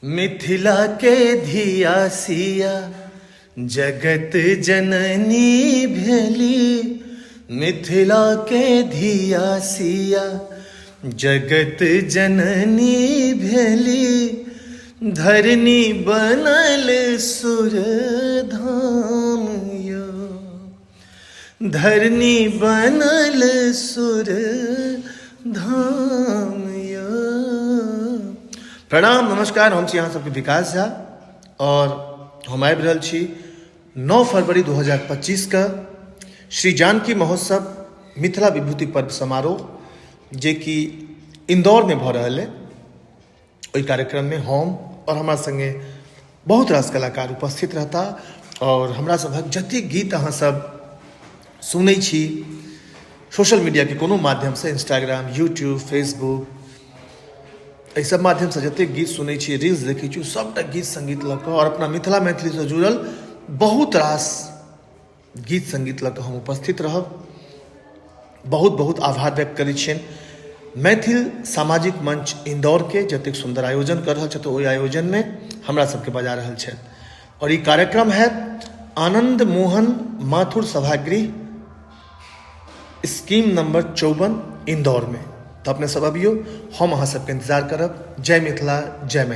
मिथिला के धिया सिया जगत जननी भेली, मिथिला के धिया सिया जगत जननी भेली, धरनी बनल सुर धाम यो, धरनी बनल सुर धाम यो। प्रणाम, नमस्कार, हम छी अहाँ सबके विकास झा और हम आबि रहल छी 9 फरवरी 2025 के श्री जानकी महोत्सव मिथिला विभूति पर्व समारोह जेकि इंदौरमे भऽ रहल अइ। ओहि कार्यक्रममे हम और हमरा संगे बहुत रास कलाकार उपस्थित रहता और हमरा सभक जतेक गीत अहाँ सब सुनै छी सोशल मीडियाके कोनो माध्यमसँ, इंस्टाग्राम, यूट्यूब, फेसबुक, एहि सब माध्यमसँ जतेक गीत सुनै छी, रील्स देखै छी, सबटा गीत सङ्गीत लऽ कऽ और अपना मिथिला मैथिलीसँ जुड़ल बहुत रास गीत सङ्गीत लऽ कऽ हम उपस्थित रहब। बहुत बहुत आभार व्यक्त करै छियनि मैथिल सामाजिक मंच इंदौरके, जतेक सुन्दर आयोजन कर रहल छथि ओहि आयोजनमे हमरा सबके बजा रहल छथि। और ई कार्यक्रम हैत आनंद मोहन माथुर सभागृह, स्कीम नंबर 54, इंदौर में। तो अपने सब अबियो, हम अहाँ सबके इंतजार करब। जय मिथिला, जय मैथिली।